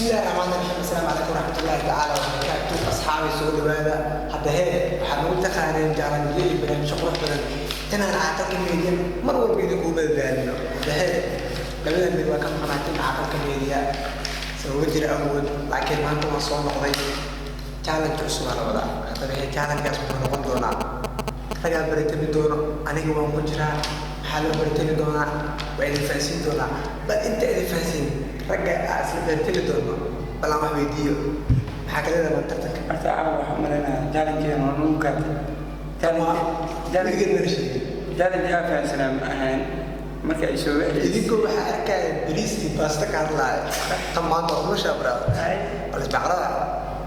Bismillahi raxmaani raxiim. Asalaamu calaykum waraxmatullaahi tacaala wabarakaatu. Asxaabi, soo dhawaada. Hadda hee, waxaad nagu taqaaneen challenge-yo iyo barnaamijyo qurux badan inaan Caaqilka Media mar walba idinkuu madadaalino. Hadda hee, labadan mid waa ka maqnaatay Caaqilka Media sababo jira awood, laakiin maanta waan soo noqday. Challenge cusub aa la wadaa. Haddaba hee, challenge-gaas wuxuu noqon doonaa ragaa baratami doono. Aniga waan ku jiraa. Maxaa loo baratami doonaa? Waa idin fahansiin doonaa. Bal inta idin fahansiin, ragga aa isla baratami doono, bal aan wax weydiiyo. Maxaa ka leedahay tartanka? Horta caawa waxaan u malaynayaa challenge-geena waa nagu gaatay. Weligeed mana sheegin. Challenge aa fahansanaa ma ahayn marka ay soo wixi. Idinkoo waxaa arkaya bariis iyo baasto ka hadlaaya. Tan maanta waa kuma shaabraa balisbacrada.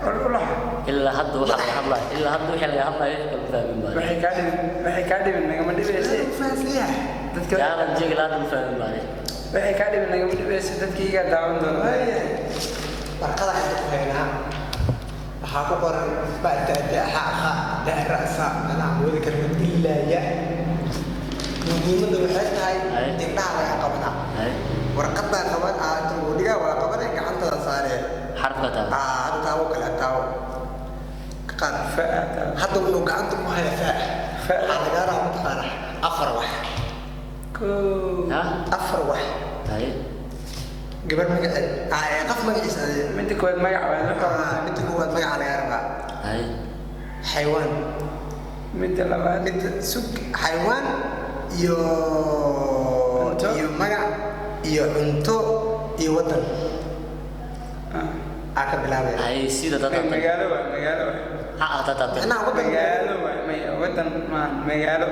Ulaha. Ilaa hadda waxaa laga hadlaya, ilaa hadda wixii laga hadlayo kama fahmin baa. Waxay kaa dhibin nagama dhibayse. Fahansanyahay. Dadka Challenge ilaa hadda ma fahmin baa. waxay kaa dhibin nagama dhibayse, dadka igaa daawan doona. Warqada inta ku haynaa waxaa ku qoran ba ta ta xa kha da ra sa. Anaa awoodi karna ilaa ya. Muhiimadda waxay tahay indhaha laga qabanaa. Warqadaa qaban aa inta lagu dhigaa, waa qabanay, gacantada saaree. Xarfka taa. Aa, hadda taawo kale, taawo ka qaad. Fa'ata. Hadda wuxuu gacanta ku hayaa faa. Fa. Waxaa lagaa rabaa, mataqaana, afar wax. Koo. Ha. Afar wax. Haye. Gabar magaceed aa, ee, qof magaciisa adee. Midda koowaad magac waa la. Aa, midda koowaad magaca lagaa rabaa. Haye. Xayawaan. Midda labaad. Mid sug, xayawaan iyo Cunto. Iyo magac iyo cunto iyo wadan aa ka bilaabaya. Haye, sida May tata. Magaalo waa, magaalo waa. Ha ah tata. Macnaha wadan. Magaalo waa, maya, wadan maahan, magaalo.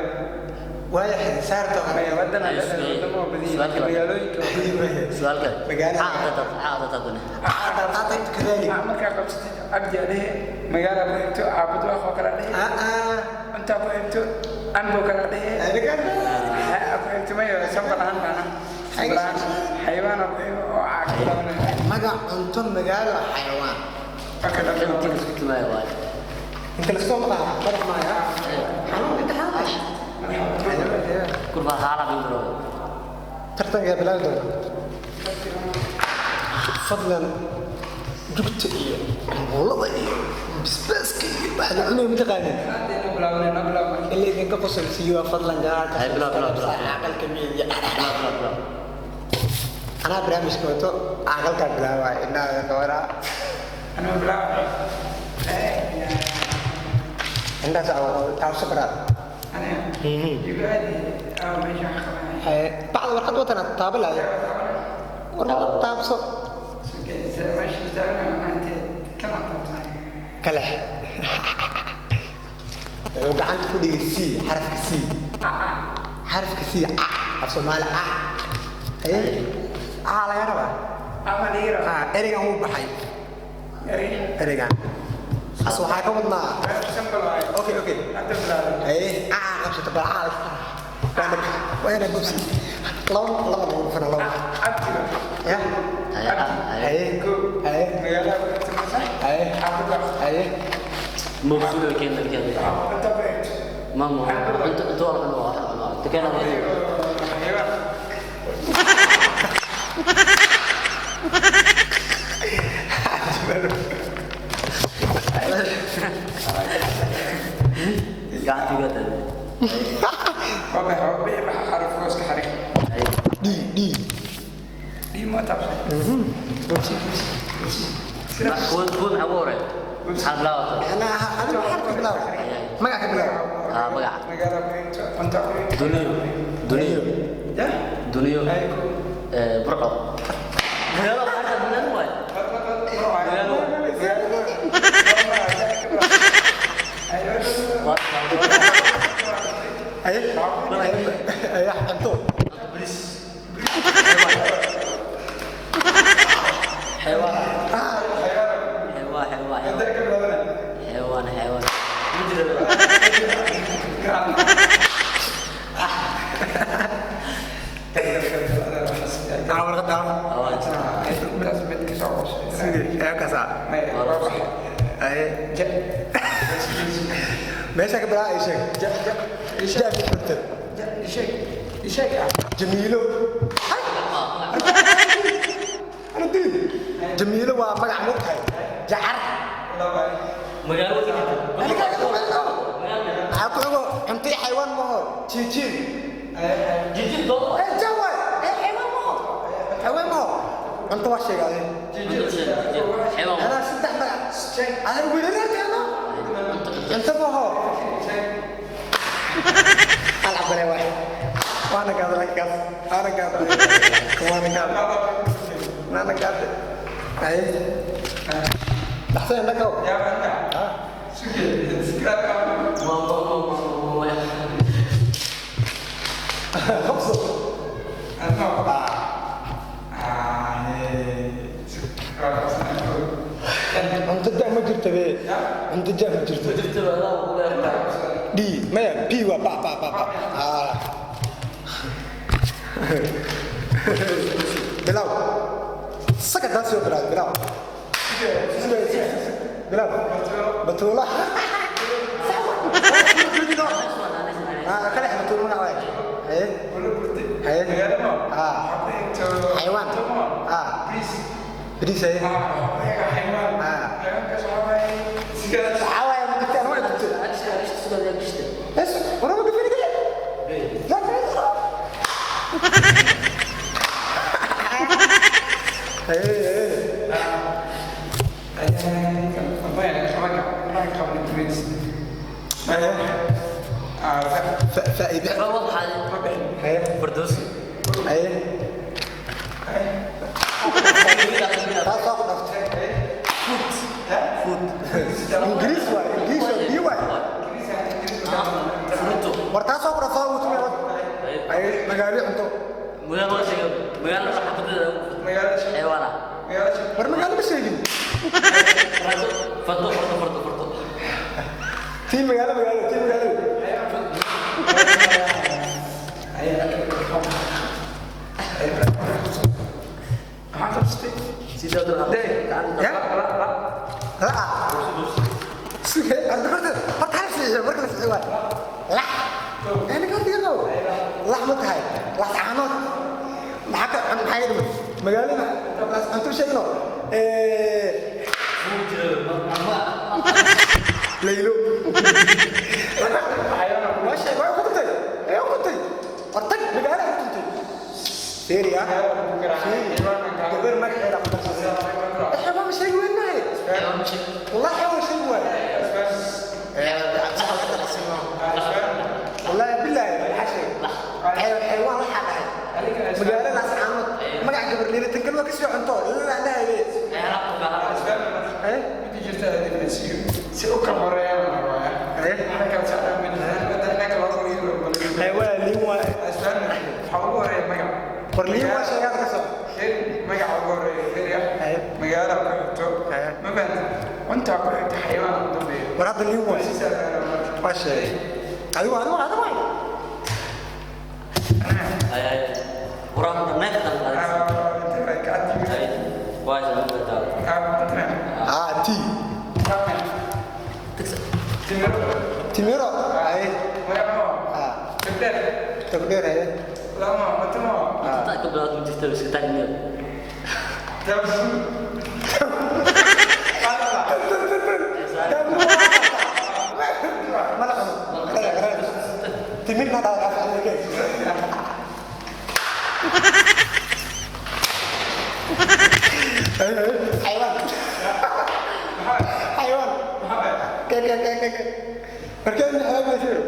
Waaya, saarta. Maya, wadan Haye, hadda wadamo waa badan su'aal yihiin kale. Magaalooyinka waa badan yihiin. Su'aal kale. Magaalo. Ha ah tata, ha ah tata. Qaata kadalik. Ah, markaa qabsatid cabdi aa dhehe, magaala ku xigto caabud waaq oo kala dhehe, cuntaa ku xigto cambo kala dhehe, ha ku xigto, maya, sambal ahaan baana sambal ahaan, xayawaana ku xigo oo caa ka bilaabanaya. Magac, cunto, magaalo, xayawaan. Okay, Kan dhammaan. tig isku tumaya waay. Inta lasoo maqaa madax maaya xanuun inta xanuun. Kurba haala bin bro. Tartanka bilaabi doona. Fadlan, jugta iyo cambuulada iyo basbaaska iyo waxa la cunayo mataqaanin. Hadda inoo bilaabnay, noo bilaabnay. Ila idinka qosol siiyo. Fadlan channel-ka Hay, bilaab, bilaab, bilaab. Caaqilka Media. Bilaab, bilaab, bilaab. Anaa barnaamijka wato, caaqilkaa bilaabaya, indhaha qabanaa. Anuu bilaabay. Indhahaas taabso baraad. Aniga igu aadi aa meesha wax qabanaya. Bacda warqad watana taabo laaya, warqad taabso. Meesha taagan maanta kama taabsanay. Kalex wuxuu gacanta ku dhigay c, xarafka c, xarafka c, ca, af Soomaali ca. Haye, ca laga rabaa. Ama liira. Ah, ereygan wuu baxay. Erey. Ereygan as waxaa ka wadnaa. Sambal waaye. Okay. Hadda bilaabay. Haye, ca qabsato, bal ca waana bubsi. Laba laba lagu dhufana, laba. Cabdiga. Ya. Haye ah haye. Haye. Koo. Haye. Magaalada ku xigto masa. Haye. Caabud waaq. Haye. Mugsudo keen keen. Cunta ku xigto. Mamu cunto, cunto waa la cunaa, waa la cunaa. Tukena. Xayawaan. Gacanta iga tahay. Waa baxay, waa bixi, baxa xarif hooska xariiq. Haye. D D. Dhii ma taabsan. Bubsi, bubsi, bubsi. Kuwa kuwa maxaa ugu horeeya? Maxaa bilaabata? Anaa adiga xarf ka bilaab, magac ka bilaab. Ah, magaca. Magaalada ku xigto, cunta ku xigto. Duniyo. Duniyo. Ya? Duniyo. Haye, koo. Eh, Burco. Magaalo waxaa magaalo waay. Magaalo. Haye haye, cunto. Xayawaan. Xayawaan, xayawaan, xayawaan. Xayawaan, xayawaan. Ma jiro. Aa, warqad aa. Sidee ee kasa? Haye, meesha ka bilaab, ay sheeg. Ja ku xigta. Jamiilo. Hay, ana diid. Jamiilo waa magac mugtahay. Jacar. Magaalo ka jirta. Maxaa ku xigo? Cunto iyo xayawaan ma ho. Jiijiin. Jijin doon. Eh, jaway. Eh, xayawaan ma ho. Xayawaan ma ho. Cunto waa sheegaaye. Xayawaan. Anaa saddex magac. Anaa wiilalkeena. Cunto ma ho. Alcab bale waay. Waana gaada lakaas. Waana gaada. Waana gaada. Waana gaada. Ay. Dhaxsan dhakaw. Ma ma ma ma. Qabso. Cunto jaa ma jirto be. Cunto jaa ma jirto. Jirta baa ku leeyahay. D maya P waa ba ba ba ba. Ah. Bilaw. Saka daas yoo bilaw bilaw. Bilaw. Batuula. Ah, kale batuula magac waay. Haye. Haye. Ah. Xayawaan. Ah. Bariis haye. Ah. Waxaa waaye ma jirtaan waa jirto. Es, waraba gafini kale. La la. Haye haye. Faa'iide. واضحة. Haye. فردوسي. Haye. Taas waa ku dhaftay. Food. Ingiriis waay, Ingiriis waay, biyo waay. Fruto. War taas waa ku dhaftay, waa tumay. Haye, magaalo cunto. Magaalo sheego. Magaalo xafadeeda. Xayawaana. War magaalo ma sheegin. Fardo fardo fardo fardo. Tii magaalo magaalo, tii magaalo. Sidoo kale. Ya? La'a. Sugay, horta horta horta hal fiixiyo, marka la fiixiyo waay. Lax. Ee, ninka horta iga qabo. Lax ma tahay. Lax caanood. Maxaa ka maxaa iga dhiman? Magaalada laas cunto sheegno. Ee, Laylo. Waa sheeg, waa ku tuntay. Ee, ku tuntay. Hortag, magaalada ku tuntay. Fiiri, ah. Fiiri. Gabar magaceeda ku darsaday. Eh, ma sheegi weyn maahay. والله حاول شيء واحد. والله بالله الحشي حيوان راح على مقالة ناس عامد مقع قبر ليلة تنقل وكسي عنطور لا لا لا ايه حيوان لي هو برلين waa sheegaad ka soo Magaca ugu horeeya Feria, magaala ku xigto, ma fahanti, cuntaa ku xigta, xayawaan ugu dambeeya. War hadda liin waay waa sheegay adigu adigu adigu waay. Ay ay. Quraan neefta. Ay. Waa Ah, ti timiro ay ah tagdheer haye. Inta ka bilaad ma jirto iska taagniyo. Ma la cuno. Timirna dhaa xayawaan xayawaan ke ke ke ke ke markee xayawaan ma jiro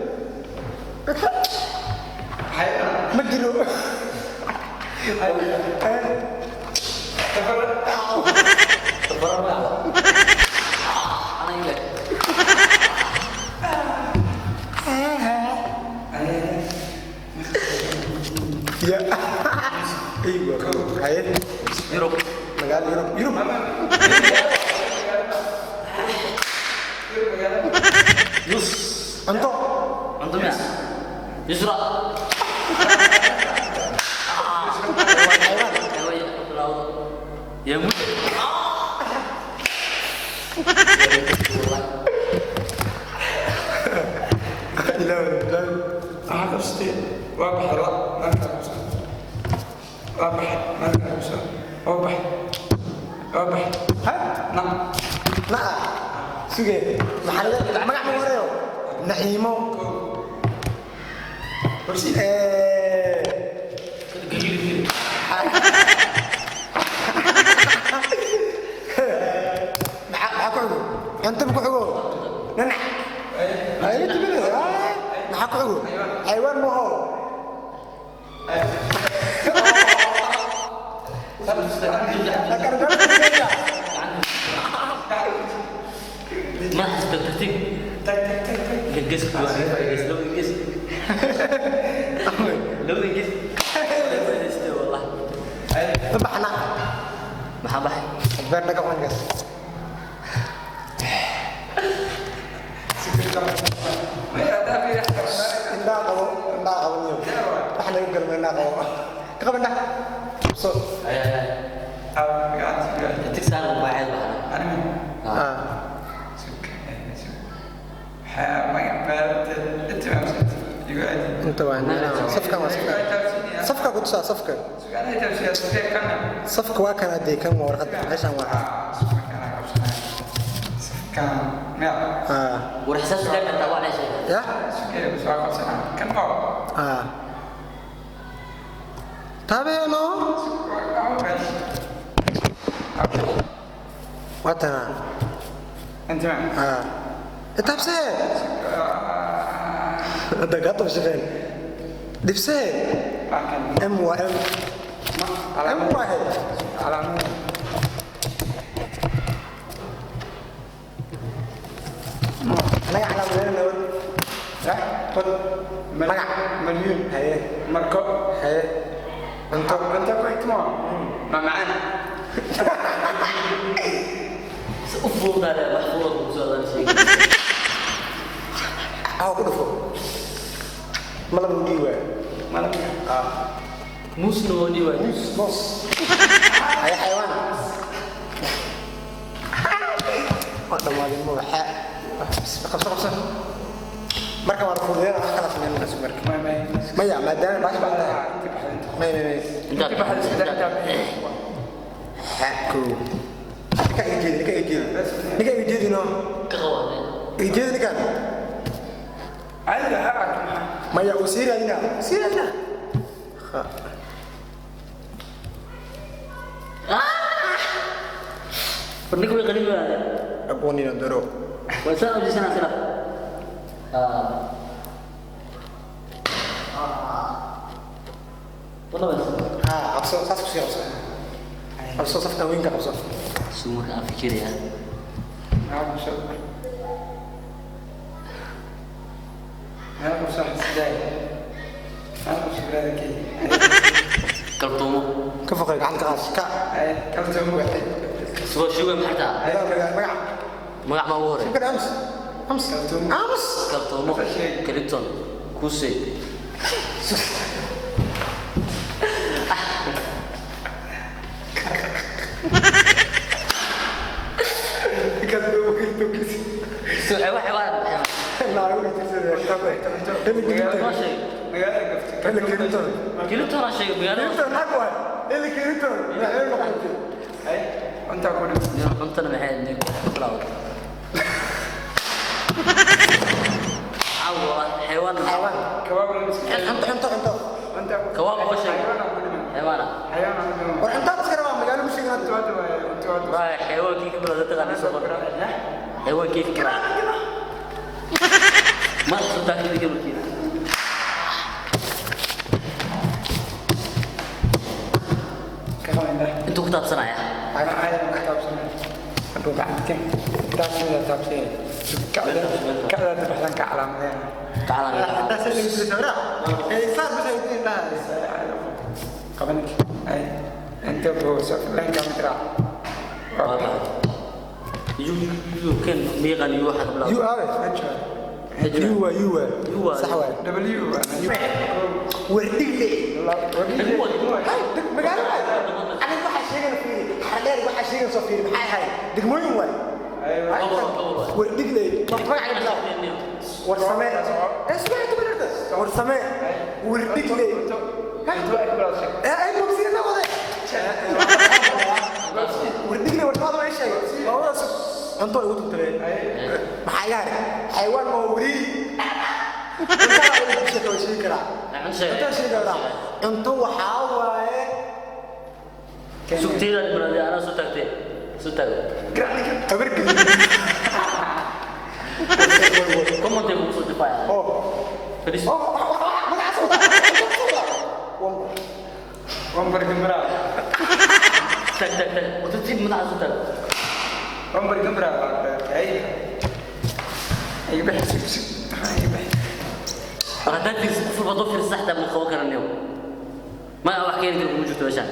ma jiro. Tabarar ma. Ana ile. Ya aywa haye. Yurub. Magaalo Yurub Yurub. Yus. Cunto. Cunto miya? Yusra. Xayawaan. Xayawaan ka bilaawdo. Ya mud. Ilaaw ilaaw. Waa baxay. Suge maxaa magac ma horeeyo? Naciimo. Maxaa ku xigo? Cunto ma ku xigo? Nanac. Ay, tibida. Maxaa ku xigo? Xayawaan ma ho. Ma xasuusta tartiib. Gees ku waa gees laba gees. Laba gees. Wallah. Baxna. Maxaa baxay? Beer naga wangas. Indhaha qabo, indhaha qabo niyo. Wax naga galma indhaha qabo. Ka qabo indhaha. So. Ay ay ay. Tartiib saan u baaxay waxna. Ah. Inta waa safka, waa safka. Safka ku tusaa safka. Safka waa kana dee, kan waa warqadda. Meeshaan waa. Ah. War xisaab ka kartaa waa leeshay. Ya? Ah. Tabeeno. Waa tana. Ah. Taabsee. Hadda kaa tabshaqeen. Dhibsee. M waa M. M waa H. Magac calaamadeyna wad. Wad. Magac. مليون. Haye. مركو. Haye. Cunto. انت كنت ما معانا. U fududaada wax fudud ku soo daan sheeg. Aw ku dhufo. Malab u dhiiba. Ah. Musna waa dhiibay. Moos. Haye xayawaan. Waa dhammaadeen ma waxa. Qabso qabso. Marka waa la fududeynaa, wax kala sameynayna marka. ما ما Maya, maadaama baash baa tahay. May may may. Inta Kow. Ninka iga jeedi, ninka iga jeedi. Ninka iga jeedi no. Ka qawaade. Iga jeedi ninkan. عادي حقك. Maya, uu sii raadinaa. Sii raadinaa. Ninka way qalin waade. Aqoonina daro. Waa saan u jisanaa sila. Ah. Wala bas. Ha, qabso, saas ku sii qabso. Qabso safka weynka qabso. Suu marka aan fikiraya. Kaltuumo. Ka foqay gacanta qaas. Ka. Soo shuga maxay tahay? Magac magac. Magac ma ugu horeey? Shukran ams. Ams. Ams. Kaltuumo. Clinton. Kuse. Soo xayawaan xayawaan. Ma sheeg. Clinton aan sheegay magaalada. Cuntana maxay ahayd nin bilaw. Caawa xayawaan. Cunto cunto cunto. Kawaab oo sheegay. Xayawaana. War cuntada iska rabaa magaalo ma sheegin hadda. Waa xayawaankii ka bilowda taqaanaa soo qor. Xayawaankii ka bilowda. Ma xasuutaa kii markii. Intuu ku taabsanaya. Tacala. Intaas ay lagu sawira. Ee saar bas ay idin dhahay. Yu yu kan miiqan yu waxa ka bilowda. You are. You are you are. You are. Sax waay. War dhigle. Hay, magaalo waay. Aniga waxaa sheegana fiiri. Xardheer waxaa sheegana soo fiiri. Maxay ahayd? Degmooyin waay. War dhigle. Magaca bilaw. War samee. Ee sugaa inta badan. War samee. War dhigle. Ee ay bogsiina wade. War dhigle war taada way sheegay. Labadaas Cunto igu tuntabeen. Maxaa iga haray? Xayawaan oo weri. Cuntada igu sheeko way sheegi karaa. Cunto sheeg. Cunto sheegi karaa. Cunto waxaa waaye Sugtayda dhimanade anaa soo taagtay. Soo taago. Habar geli. Comment kugu soo difaaya. Oo. Fadhiiso. Oo, magacaas wata. Wambar gambara. Tag tag tag. Tartiib madaxa soo taag. Wambar gambara. Ay. Ay bixi sug. Ay bixi. Haddaad fiirsid qof walba hadduu fiirsid saxda ma qaban karanayo. Ma wax keeni karo kuma jirto meeshaan.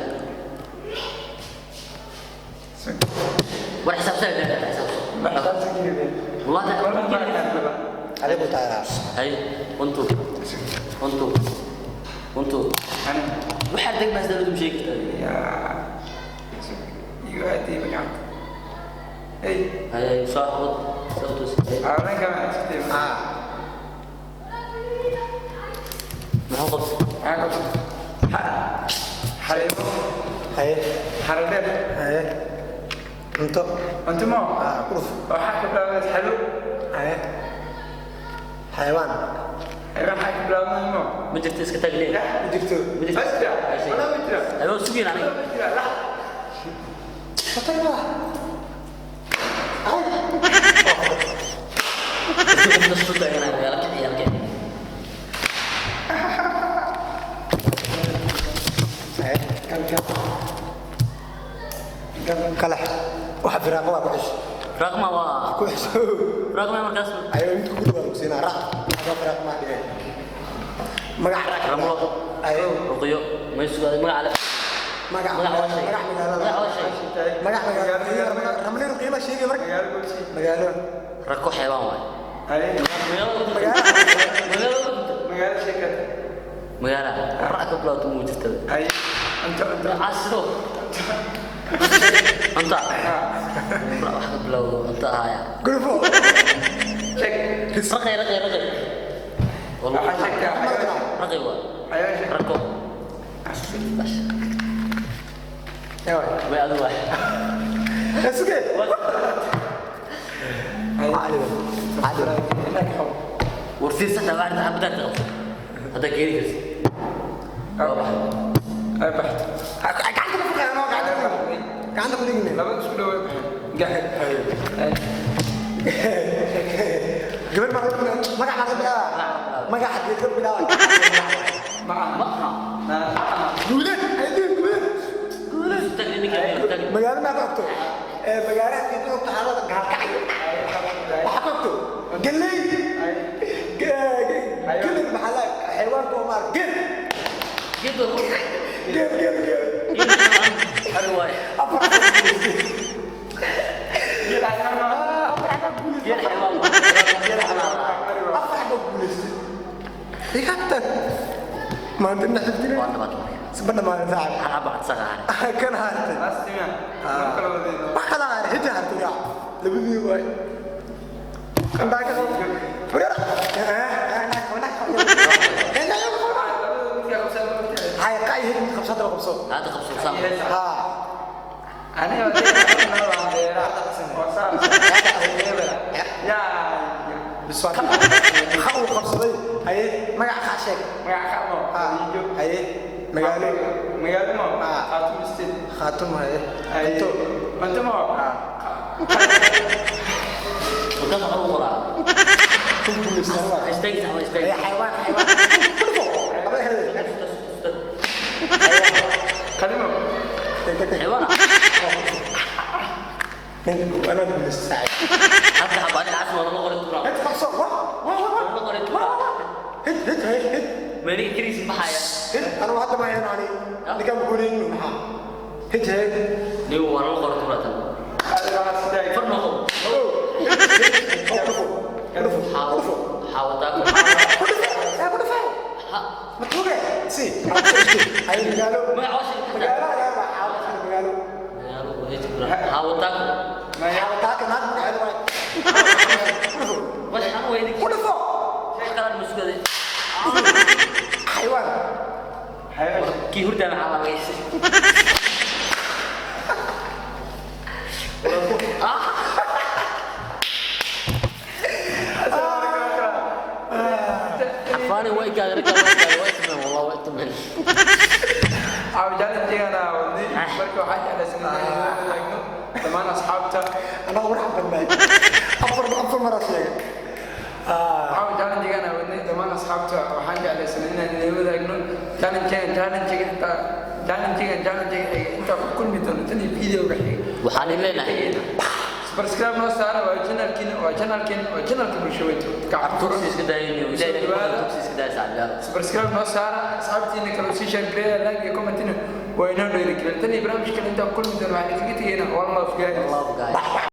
Sug. War xisaabsan daa xisaabsan. Baxsaabsan keliya. Wallahi Wambar gambara. Adigu taageeraa. Hay, 1 2 1 2 1 2. Ana. Waxaad degmaas dawladdu ma sheegi kartaa. Yaa. Sug. Igu aadii magacanta. Ay. Hay hay soo wad soo tus. Caawinka ma jirtay. Ah. Muxuu qabtay? Maxaa qabsatay? Xaleemo. Haye. Xaradheer. Haye. Cunto. Cunto ma? Ah, ku dhuf. Waxaa ka bilaabmay xalo. Haye. Xayawaan. Waxaa ka bilaabmay ma? Ma jirto iska taag leeyahay. Ma jirto. Ma jirto. Ma jira. Wala ma jira. Ayuu sugin aniga. Ma jira. Lax. Khatar ma. Ay. Qofka soo taaganaya yala kici yala kici. Haye. Kal kal. Kal. Kalax. Waxa firaaqo waa ku xis. Raqma waa Ku xis. raqma markaas Ayo mid ku dhawaad ku siinaa raq. Hada firaaq ma dhigay. Magac raq. Ramlo. Ayo. Ruqiyo ma sugaaday magaca le. Magac Magac waa shay. magac magaalada. Magac waa shay. Magac magaalada. Ramli qiimo sheegay marka. Magaalo goolsi. Magaalo. Rako xeebaan waay. Haye. Magaalada Magaalo. magaalada Magaalo sheekad. magaala ra ka bilowdo muu jirta. Haye. Cunto cunto. Casro. Cunta. Ra wax ka bilowdo cunta ahaya. Gulfo. Sheeg. Raqay raqay raqay. Waxaa sheegtaa xayawaan. Raqay waa. Xayawaan sheeg. Rako. Ewa. Way adu waay. Isuge. Cali. Cali. War fiirsan taa waxaad xabadaad qabto. Hadda geeri karsi. Waa baxay. Ay baxdo. Gacanta ku fuqay anoo gacanta ku gacanta ku dhigin. Laba isku dhaw way baxeen. Gaxir. Haye. Gabar ma magac ma bilaaba. Magac xagee ka bilaaba. Ma aha. Ma aha. Ma aha. Guuleed, aydiin guuleed. Guuleed. Tag ninka tag. Magaalo ma qabto. Ee magaalo xagee ka qabto xaalada gaalkacyo. Waxa qabto. Galey. Galey maxaa la xayawaanka oo maar geel. Geed waa ku. Geel geel geel. Hal waay. Afar. Geel xayawaan ma aha. Afar xabaa guuleystay. Geel xayawaan waa. Geel xayawaan waa. Afar xabaa guuleystay. Igatan. Maanta ina xifdinay. Waa dhabaad marka. Isba dhamaaday saaxiib. Hal xaba cad saqaare. Kan hartay. Astima. Ma kala wadayno. Wax kala haray, hidda hartay yaa. Labadii waay. Kan baa ka soo. Fureera. Midkaa qabsada ma ogtahay. Hay qay hid mid qabsada la qabso. Hadda qabso saam. Ha. Aniga waa waa beera. Oo saas. Yaa. Biswaa. Waxa uu qabsaday. Haye magac ka sheeg. Magac qabo. Ha. Haye magaalo. Magaalo ma? Ah. Khaatumo State. Khaatum haye. Haye. Cunto. Cunto ma? Warkaas waxa lagu qoraa. Ku guuleystaan waa. Istaag sax waa istaag. Haye xayawaan xayawaan. Kulfo. Laba hede. Qalimo. Xayawaan. Nin anaa guuleystay. Hadda xaba aniga casma waa lala qoray turaa. Hid qabso. Wah wah wah. Waa lala qoray turaa. Hid hid hid hid. Meeliga keligiis baxaya. Hid anuu hadda ma hayno ani. Ninkaan ma guuleyn maxaa. Hid hid. Nigu waa lala qoray turaa tan. Adiga waxaad sidaa. Far noqo. Kulfo. Kulfo. Kulfo. Xaawataa ku. Kulfo. Kulfo. Ha. Ma tuuge. Si. Haye magaalo. Magac waa sheeg. Magaalo ayaa waa xaawad magaalo. Magaalo waa hees turaa. Xaawataa ku. Xaawad taaka naag magaceedu waay. Kulfo. Wax aan weydiin. Kulfo. Wax kale ma sugaday. Xayawaan. Xayawaan. Kii hurdaa maxaa la magaciisa? Ah. Ikaada ikaada, waa tumeen, wallah, waa tumeen. Caawa challenge-gana wadnay. Marka waxaa jeclaysan inaan idin wadaagno dhammaan asxaabta. Annaga warxa badnaay, afar afar mara sheegay. Caawa challenge-gana wadnay, dhammaan asxaabta waxaan jeclaysan inaan idin wadaagno challenge-gan. Challenge-ga intaa, challenge-gan, challenge-ga xiga intaa ku kulmi doono, tan iyo video-ga xiga. Waxaan idin leenahay Subscribe noo saara. Waa channelkiina, waa channelkiina, waa channelka bulshaweynta. Gacan furan. Tugsi iska daayay, ilaahay tugsi iska daaya, saaxiibyaal. Subscribe noo saara, asxaabtiina kale usii share gareeya, like iyo commentina waa inoo dhiirigelin. Tan iyo barnaamij kale intaan kulmi doono, waxaan idinkaga tegaynaa one love, guys. Love, guys.